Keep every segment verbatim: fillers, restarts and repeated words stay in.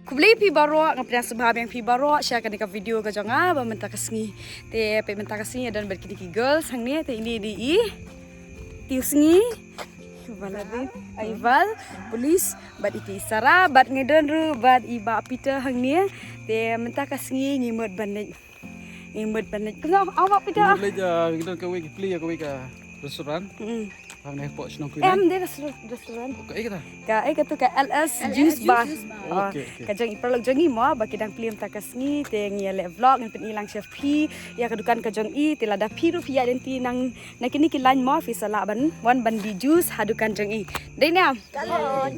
Khublei phi baroh, nga pdiang sngewbha biang phi baroh sha kane ka video ka jong nga ba mynta ka sngi. Te peit mynta ka sngi nga don bad kine ki girls hangne, te ine i dei i Tieng Sngi, Val, Val, Police, bad iti i Sara, bad nga don ruh bad i Bah Peter hangne. Te mynta ka sngi ngi mut ban leit Ngi mut ban leit. Kumno, awak phi da? Ngi leit, ah, ngi don kawei ka plie, kawei ka restaurant. Hmm. Hangne hapoh shnong Em, Kwinaiñ. Dei restaurant, restaurant. Ka ei kata? Ka ei kata ka L S Juice Bar. Ah, okay, okay. Ka jong i paralok jong i mo, ba ki dang plie mynta ka sngi, te ngi ïa leh vlog, ngi pyni lang sha phi ïa ka dukan ka jong i, te lada phi ruh phi ïaid lynti nang na kine ki line mo, phi sa lah ban wan ban dih juice ha dukan jong i. Dei ne em?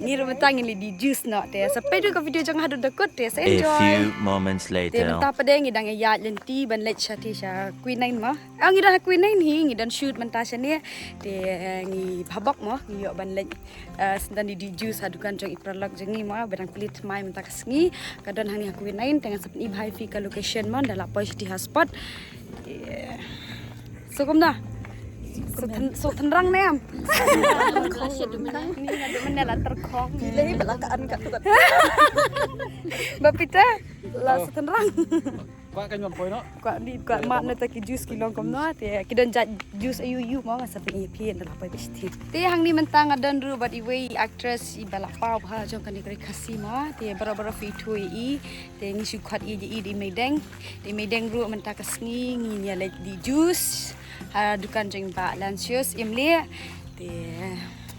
Ngi ruh mynta ngin leit dih juice noh te. Sa peit ruh ka video jong nga haduh da kut te, sa enjoy. A few moments later. Te mynta pat de ngi dang ïaid lynti ban leit sha te sha Quinine mo. Ah, ngi don ha Quinine hi, ngi don shoot mynta shane. Te, eh, ngi bhabok mo, ngi ïoh ban leit, eh, sa dang dih juice ha dukan jong i paralok jong ngi mo, ba dang plie thymmai mynta ka sngi. Ka don hangne ha Quinine, te ngan sa pyni bha ïa phi ka location mo, da la poi sha te ha spot. Te, so kumno? So thyn-, so thynrang ne em? Ni nga dum ne la tyrkhong. Phi leh ba la ka an ka tu ka. Bah Peter, la so thynrang. Kwah ka nyom poi noh. Kwah ni, kwah mad na ta ki juice ki long kumno. Te ki don jait juice aiu aiu mo, nga sa pyni ïa phi ynda la poi bad sha te. Te hangne mynta nga don ruh bad iwei i actress iba la paw bha jong kane ka ri Khasi mo. Te baroh baroh phi ithuh ïa i. Te ngi shu khot ïa i da i Meideng. Te Meideng ruh mynta ka sngi ngin ïa leit dih juice ha dukan jong i Bah Lancius Imlieh. Te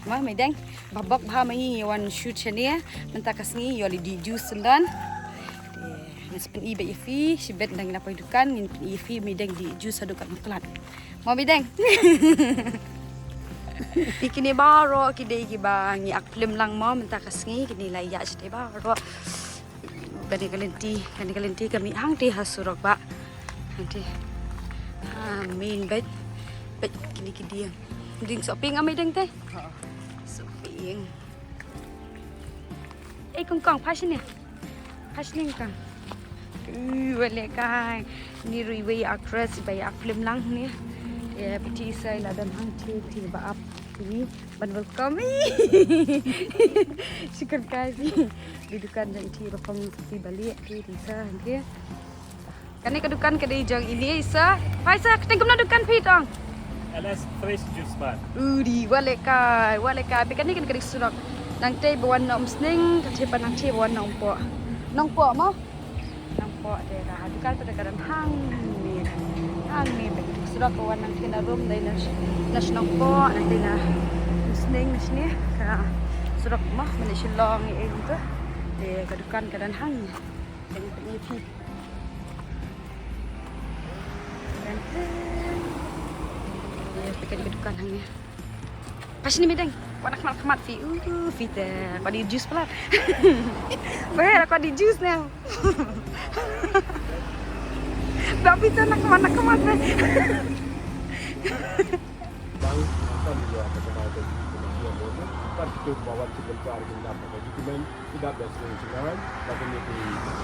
ma Meideng, bhabok bha ma ngi, ngi wan shoot shane. Mynta ka sngi ïoh leit dih juice syndon. Te ngan sa pyni beit ïa phi shibit ynda ngi la poi dukan, ngin pyni ïa phi Meideng dih juice ha dukan u klat. Mo Meideng. Te kine baroh ki dei kiba ngi ak phlim lang mo mynta ka sngi, kine la ïaid shatei baroh. Kane ka lynti, kane ka lynti ka mih hangtei ha surok bah. Hangtei. Ha main beit. Beit kine ki dieng. Dieng sohpieng, ah Meideng te? Ha. Sohpieng. Eh, kong kong, phai shane. Phai shane kong. Uh, wat leh kai. Ni ruh iwei i actress iba ïa ak phlim lang ne. Ïa phi, i sa i la don hangtei, phi ba ap. Phi ban welcome. Shukor kai phi. Dei dukan jong i te ba phong phi ba lieh phi, i sa hangtei. Kane ka dukan ka dei jong ine i sa. Phai sa, kyrteng kumno dukan phi tong? L S Fresh Juice Bar. Udi, wat leh kai, wat leh kai. Peit kane, kane ka dei surok. Nangtei ba wan na Umsning, ka tei pat nangtei ba wan na Nongpoh. Nongpoh mo? Nongpoh te ka dukan pat ka don hangne. Hangne peit surok ka wan nangtei na Rum, dei na sh-, na shnong Poh, nangtei na Umsning, na shane. Ka surok mo, mynne Shillong ïa ei kumta. Te ka dukan ka don hangne. Teng teng ïa phi. Teng teng. Ïa phi, ka dei ka dukan hangne. Phai shane Meideng. Kwah na khmat khmat phi. Uh, phi te. Kwah dih juice palat. Bah, kwah dih juice ne. Bah Peter, na khmat na khmat ne. Bang, kan ïa ka kamai ka ji ka ji mo. Kan tu bawa tu kan kar kan dap ka ji kan. Ki dap da sdang sdang ba kine ki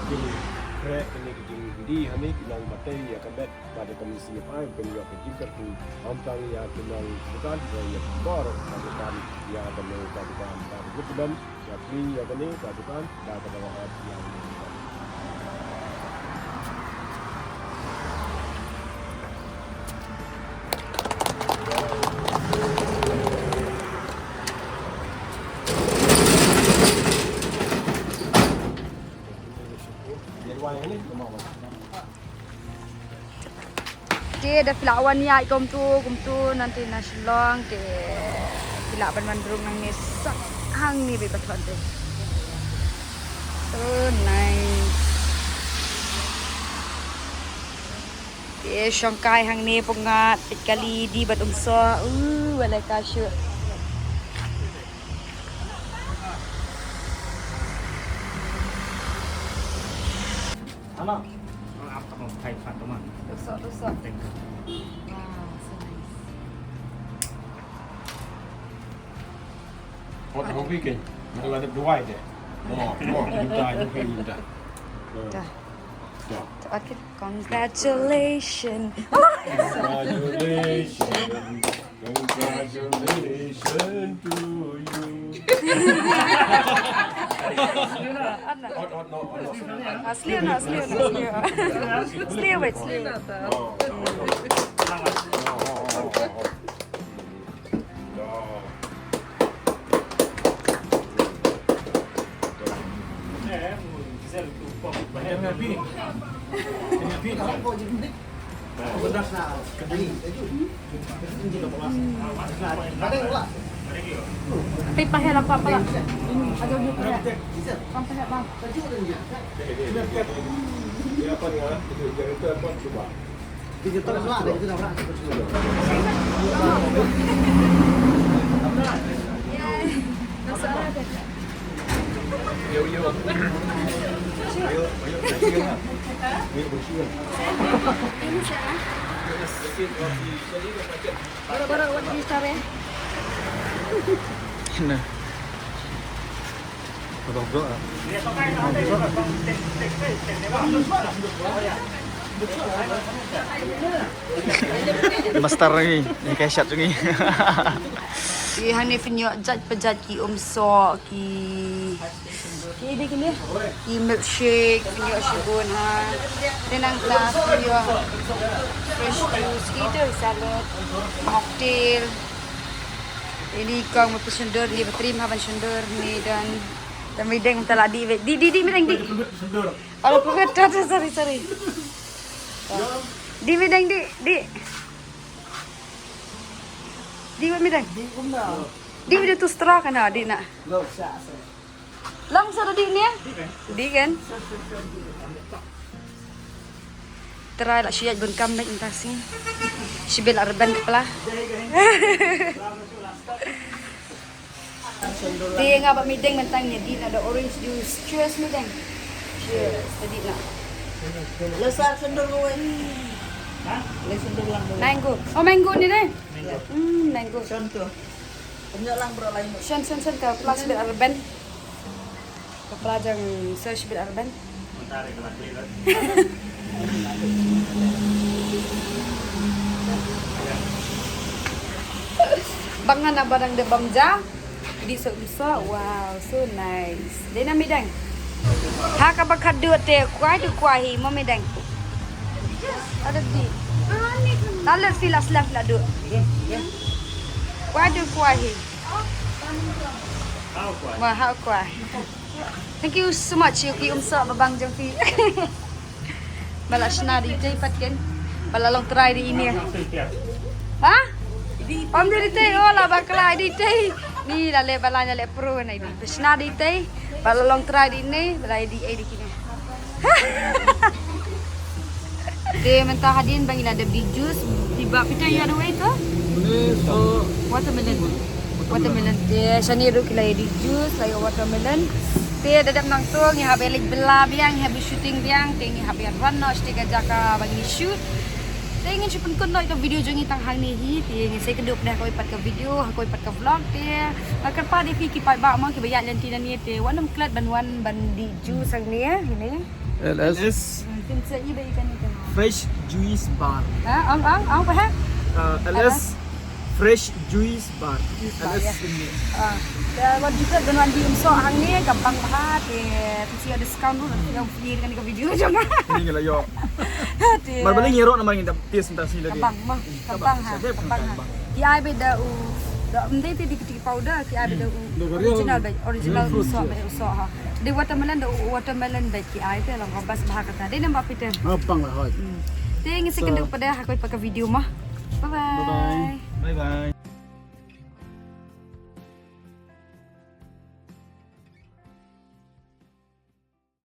jingkhreh, kine ki jingdih hangne ki nang batai ïa ka met, ba da ka mynsiem ai ban ïoh ka jingkyrkhu. Ym tang ïa ki nongdukan, ïa baroh ka dukan, ïa kane ka dukan, ka dukan, ïa phi ïa kane ka dukan, da kaba la ot ïa kane ka dukan. Te da phi lah wan ïaid kumtu kumtu nangtei na Shillong, te phi lah ban wan rung nangne sa hangne beit ba thon te. So nice. Te shong kai hangne, pyngat, peit kali, dih bad umsoh. Uh, wat leh kai shuh. Hello. Tusuk, tusuk. Thank you. Wow, so nice. What the hell weekend? Nak ladap duai deh. Oh, oh, minta, minta. Dah. Dah. Okay, congratulations. Congratulations. Congratulations to you. Asli na, asli na, asli na. Asli, wait, asli. Tapi pahal apa pala? Ada juga pala. Sampai bang. Baru-baru buat gitar ya. Nah. Abang bro, ah. Master ni, ni kasyat ni. Ki hangne pynïoh jait pa jait ki umsoh, ki, ki dei kine, ki milkshake pynïoh shibun ha. Te nangta pynïoh fresh juice, ki dei salad, mocktail. Ini kong ma pynshyndur, ni ba trim ha ban shyndur, ni don. Te mideng mynta la dih, dih, dih, dih, mideng, dih. Aduh, pynbit, sorry, sorry. Dih, mideng, dih, dih. Dih, mideng. Dih, mideng tu stroke na, dih na. Long sa da dih ni, eh? Dih kan? Trai la shu ïaid bun kam bad mynta sngi. Shibit la rben kepala. Te nga bad mideng mynta ngi dih na da orange juice. Cheers mideng. Cheers. Te dih na. Lesar sendur gue. Mango. Oh, mango ni deh. Hmm, mango. Contoh. Shen, shen, shen, ka pla shibit arben. Ka pla jong shen shibit arben. Bang nga na barang de bam ja. Di so so, wow, so nice. Dei na mideng. Ha kaba khadduh te kwai du kwai hi mo mideng. Ada di. Lalu sila sila sila du. Kwai du kwai hi. Wah, ha kwai. Thank you so much, Yuki, umsoh babang jong phi. Ba la shna dei tei pat ken. Ba la long trai dei ine. Ha? Om dei tei, oh la bakla dei tei. Ni la leh ba la ïa leh pro na dei. Ba shna dei tei. Ba la long trai dei ine, ba la dei ei dei kine. Te mynta hadien ba ngi la dep dih juice, te ba phi te ïa dawai to? Ni so watermelon. Watermelon. Te shane ruh ki la ïa dih juice, la ïa watermelon. Te da dep nangto ngi hap ïa leit bylla biang, ngi hap ïa shooting biang, te ngi hap ïa run noh shatei ka jaka ba ngi shoot. Te ngin shu pynkut noh ïa ka video jong ngi tang hangne hi, te ngin sa ïakynduh pat ha kawei pat ka video, ha kawei pat ka vlog, te nga kyrpad ïa phi ki paidbah mo kiba ïaid lynti nangne, te wat nym klet ban wan ban dih juice hangne, hangne. L S. Hmm, pynshai ba ïa kane ka. Fresh juice bar. Ha, ong, ong, ong, apa ha? Uh, L S. Fresh juice bar. Juice bar, L S ya. Ini. Ah. Te wat ju klet ban wan dih umsoh hangne, ka bang bha, te pynshai discount ruh, te ïa free kane ka video jong nga. Ini la ïoh. Te. Mar ba la ngi ïaroh namar ngi dap taste mynta sngi lagi. Ka bang mo, ka bang ha, ka bang ha. Ki ai beit da u, da ym dei te dei ki powder, ki ai beit da u. Original beit, original umsoh beit, umsoh ha. Dei watermelon, da u watermelon beit ki ai te long ka best bha kata. Dei namar phi te. Ka bang la hoi. Hmm. Te ngi sa ïakynduh pat ha kawei pat ka video mo. Bye bye. Bye bye. Bye bye.